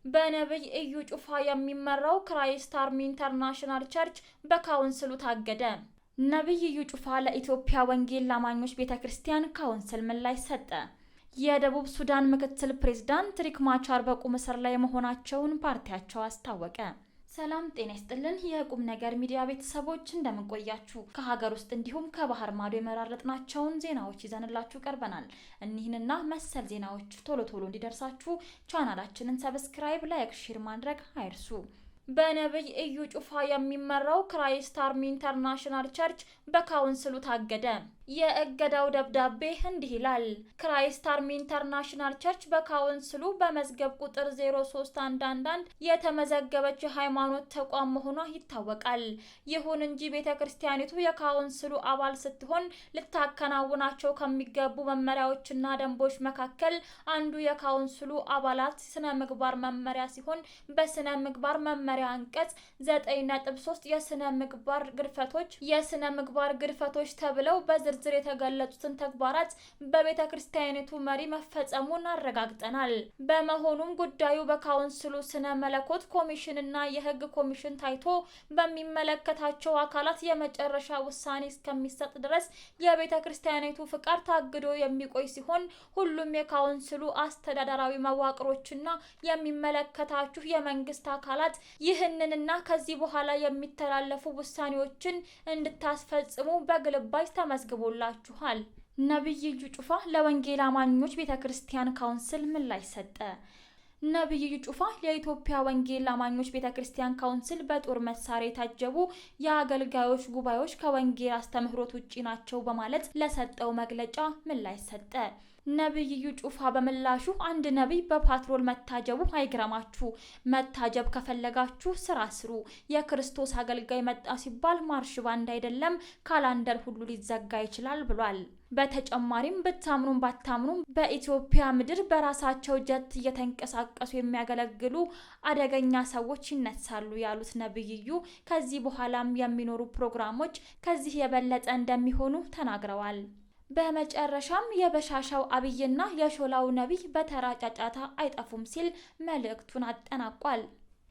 በነብይ እዩ ጩፋ የሚመራው Christ Army International Church በካውንስሉ ታገደ። ነብይ እዩ ጩፋ ለኢትዮጵያ ወንጌል አማኞች ቤተ ክርስቲያን ካውንስል ምላሽ ሰጠ። የደቡብ ሱዳን ምክትል ፕሬዝዳንት ሪክ ማቻር በቁም እስር ላይ መሆናቸውን ፓርቲያቸው አስታወቀ። ሰላም ጤና ይስጥልን። የቁም ነገር ሚዲያ ቤተሰቦች፣ እንደምን ቆያችሁ? ከሀገር ውስጥ እንዲሁም ከባህር ማዶ የመራረጥናቸውን ዜናዎች ይዘንላችሁ ቀርበናል። እኒህንና መሰል ዜናዎች ቶሎ ቶሎ እንዲደርሳችሁ ቻናላችንን subscribe፣ like፣ share ማድረግ አይርሱ። በነብይ እዩ ጩፋ የሚመራው Christ Army International Church በካውንስሉ ታገደ። የእገዳው ደብዳቤ እንዲህ ይላል። Christ Army International Church በካውንስሉ በመዝገብ ቁጥር 03111 የተመዘገበች የሃይማኖት ተቋም መሆኗ ይታወቃል። ይሁን እንጂ ቤተ ክርስቲያኒቱ የካውንስሉ አባል ስትሆን ልታከናውናቸው ከሚገቡ መመሪያዎችና ደንቦች መካከል አንዱ የካውንስሉ አባላት ስነ ምግባር መመሪያ ሲሆን፣ በስነ ምግባር መመሪያ አንቀጽ 9.3 የስነ ምግባር ግድፈቶች ተብለው በዝርዝር የተገለጹትን ተግባራት በቤተ ክርስቲያኒቱ መሪ መፈጸሙን አረጋግጠናል። በመሆኑም ጉዳዩ በካውንስሉ ስነ መለኮት ኮሚሽንና የሕግ ኮሚሽን ታይቶ በሚመለከታቸው አካላት የመጨረሻ ውሳኔ እስከሚሰጥ ድረስ የቤተ ክርስቲያኒቱ ፍቃድ ታግዶ የሚቆይ ሲሆን፣ ሁሉም የካውንስሉ አስተዳደራዊ መዋቅሮችና የሚመለከታችሁ የመንግስት አካላት ይህንንና ከዚህ በኋላ የሚተላለፉ ውሳኔዎችን እንድታስፈጽሙ በግልባጭ ተመዝግቦላችኋል። ነቢይ እዩ ጩፋ ለወንጌል አማኞች ቤተ ክርስቲያን ካውንስል ምላሽ ሰጠ። ነቢይ እዩ ጩፋ የኢትዮጵያ ወንጌል አማኞች ቤተ ክርስቲያን ካውንስል በጦር መሳሪያ የታጀቡ የአገልጋዮች ጉባኤዎች ከወንጌል አስተምህሮት ውጪ ናቸው በማለት ለሰጠው መግለጫ ምላሽ ሰጠ። ነቢይ እዩ ጩፋ በምላሹ አንድ ነቢይ በፓትሮል መታጀቡ አይግረማችሁ። መታጀብ ከፈለጋችሁ ስራ ስሩ። የክርስቶስ አገልጋይ መጣ ሲባል ማርሽ ባንድ አይደለም ካላንደር ሁሉ ሊዘጋ ይችላል ብሏል። በተጨማሪም ብታምኑም ባታምኑም በኢትዮጵያ ምድር በራሳቸው ጀት እየተንቀሳቀሱ የሚያገለግሉ አደገኛ ሰዎች ይነሳሉ ያሉት ነቢይ እዩ፣ ከዚህ በኋላም የሚኖሩ ፕሮግራሞች ከዚህ የበለጠ እንደሚሆኑ ተናግረዋል። በመጨረሻም የበሻሻው አብይና የሾላው ነቢይ በተራ ጫጫታ አይጠፉም ሲል መልእክቱን አጠናቋል።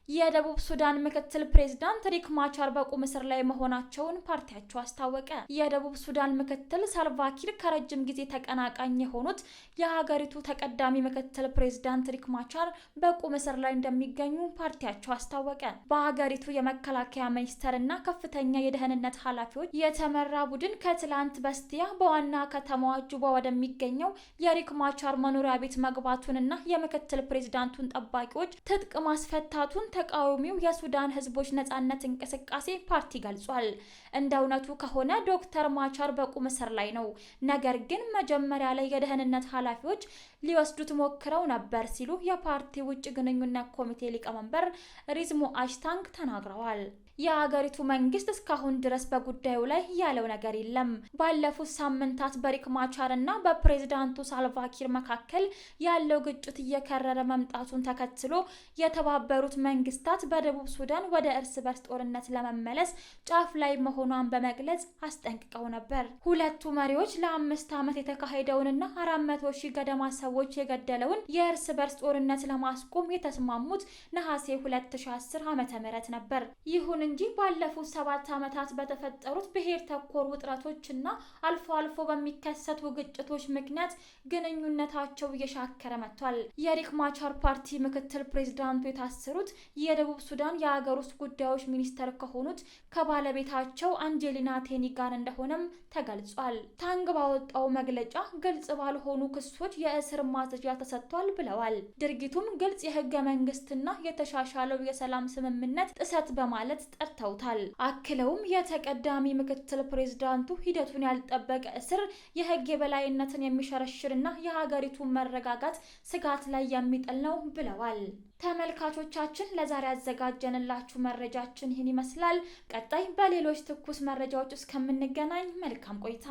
የደቡብ ሱዳን ምክትል ፕሬዝዳንት ሪክ ማቻር በቁም እስር ላይ መሆናቸውን ፓርቲያቸው አስታወቀ። የደቡብ ሱዳን ምክትል ሳልቫኪር ከረጅም ጊዜ ተቀናቃኝ የሆኑት የሀገሪቱ ተቀዳሚ ምክትል ፕሬዝዳንት ሪክ ማቻር በቁም እስር ላይ እንደሚገኙ ፓርቲያቸው አስታወቀ። በሀገሪቱ የመከላከያ ሚኒስተር እና ከፍተኛ የደህንነት ኃላፊዎች የተመራ ቡድን ከትላንት በስቲያ በዋና ከተማዋ ጁባ ወደሚገኘው የሪክ ማቻር መኖሪያ ቤት መግባቱንና የምክትል ፕሬዝዳንቱን ጠባቂዎች ትጥቅ ማስፈታቱን ተቃዋሚው የሱዳን ህዝቦች ነጻነት እንቅስቃሴ ፓርቲ ገልጿል። እንደ እውነቱ ከሆነ ዶክተር ማቻር በቁም እስር ላይ ነው። ነገር ግን መጀመሪያ ላይ የደህንነት ኃላፊዎች ሊወስዱት ሞክረው ነበር ሲሉ የፓርቲ ውጭ ግንኙነት ኮሚቴ ሊቀመንበር ሪዝሞ አሽታንግ ተናግረዋል። የአገሪቱ መንግስት እስካሁን ድረስ በጉዳዩ ላይ ያለው ነገር የለም። ባለፉት ሳምንታት በሪክ ማቻር እና በፕሬዝዳንቱ ሳልቫኪር መካከል ያለው ግጭት እየከረረ መምጣቱን ተከትሎ የተባበሩት መንግስታት በደቡብ ሱዳን ወደ እርስ በርስ ጦርነት ለመመለስ ጫፍ ላይ መሆኗን በመግለጽ አስጠንቅቀው ነበር። ሁለቱ መሪዎች ለ5 ዓመት የተካሄደውንና 400,000 ገደማ ሰዎች የገደለውን የእርስ በርስ ጦርነት ለማስቆም የተስማሙት ነሐሴ 2010 ዓ.ም ነበር። ይሁን እንጂ ባለፉት 7 ዓመታት በተፈጠሩት ብሔር ተኮር ውጥረቶች እና አልፎ አልፎ በሚከሰቱ ግጭቶች ምክንያት ግንኙነታቸው እየሻከረ መጥቷል። የሪክ ማቻር ፓርቲ ምክትል ፕሬዝዳንቱ የታሰሩት የደቡብ ሱዳን የሀገር ውስጥ ጉዳዮች ሚኒስተር ከሆኑት ከባለቤታቸው አንጀሊና ቴኒ ጋር እንደሆነም ተገልጿል። ታንግ ባወጣው መግለጫ ግልጽ ባልሆኑ ክሶች የእስር ማዘዣ ተሰጥቷል ብለዋል። ድርጊቱም ግልጽ የህገ መንግስትና የተሻሻለው የሰላም ስምምነት ጥሰት በማለት ጠርተውታል። አክለውም የተቀዳሚ ምክትል ፕሬዝዳንቱ ሂደቱን ያልጠበቀ እስር የህግ የበላይነትን የሚሸረሽርና የሀገሪቱን መረጋጋት ስጋት ላይ የሚጥል ነው ብለዋል። ተመልካቾቻችን፣ ለዛሬ ያዘጋጀንላችሁ መረጃችን ይህን ይመስላል። ቀጣይ በሌሎች ትኩስ መረጃዎች እስከምንገናኝ መልካም ቆይታ።